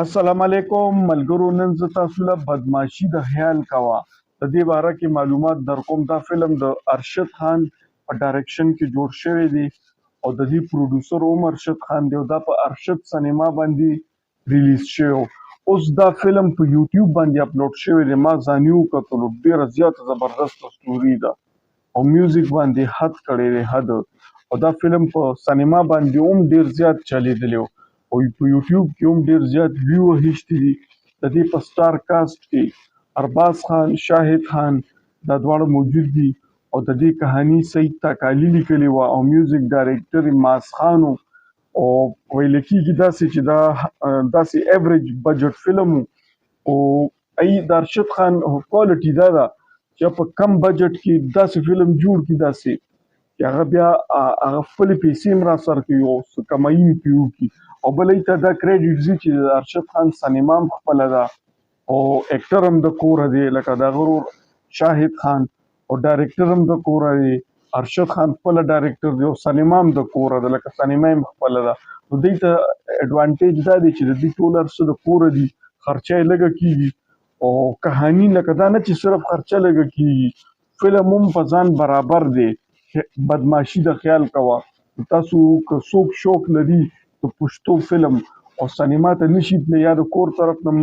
السلام علیکم ملګرو، نن زه تاسو له بدمعاشي د خیال کوه د دې باره کې معلومات درکوم. دا فلم د ارشد خان په ډایرکشن کې جوړ شوی دی او د دې پروډوسر هم ارشد خان دی او دا په ارشد سینما باندې ریلیز شوی. اوس دا فلم په یوټیوب باندې اپلوډ شوی دی. ما ځاني وکتلو، ډېره زیاته زبردسته سټوري ده او میوزیک باندې حد کړی دی حد. او دا فلم په سینما باندې هم ډېر زیات چلېدلی او په یوټیوب کې هم ډېر زیات ویو اخیستي دي. د دې په سټار کاسټ کې ارباز خان، شاهد خان دا دواړه موجود دي او د دې کهانی سعید تاکالي لیکلې وه او میوزیک ډایرکټر یې ماز خان و. او ویل کېږي داسې چې دا داسې ایوریج بجټ فلم و. او ای د ارشد خان کوالټي دا ده چې په کم بجټ کې داسې فلم جوړ کړي، داسې چې هغه بیا هغه خپلې پیسې هم را سر کوي او څه کمایي هم پرې وکړي. او بل ته دا کریډیټ ځي چې د ارشد خان سینما هم خپله ده او اکټر هم د کوره دی، لکه د هغه ورور شاهد خان، او ډایرکټر هم د کوره دی، ارشد خان خپله ډایرکټر دی او سینما هم د کوره ده، لکه سینما هم خپله ده. نو دوی ته اډوانټیج دا دی چې د دوی ټول هر څه د کوره دي، خرچه یې لږه کېږي او کهانی لکه دا نه چې صرف خرچه لږه کېږي، فلم هم په ځان برابر دی. بدمعاشي د خیال کوه. تاسو که څوک شوق لري د پښتو فلم او سینما ته نشي تللی یا د کور طرف نه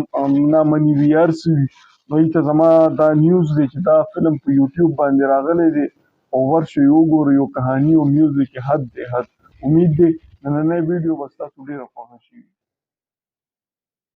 نه مني وي هر څه وي، نو هلته زما دا نیوز دی چې دا فلم په یوټیوب باندې راغلی دی او ورشئ وګورئ. یو کهانی او میوزیک حد دی حد. امید دی نننۍ ویډیو به ستاسو ډېره خوښه شي.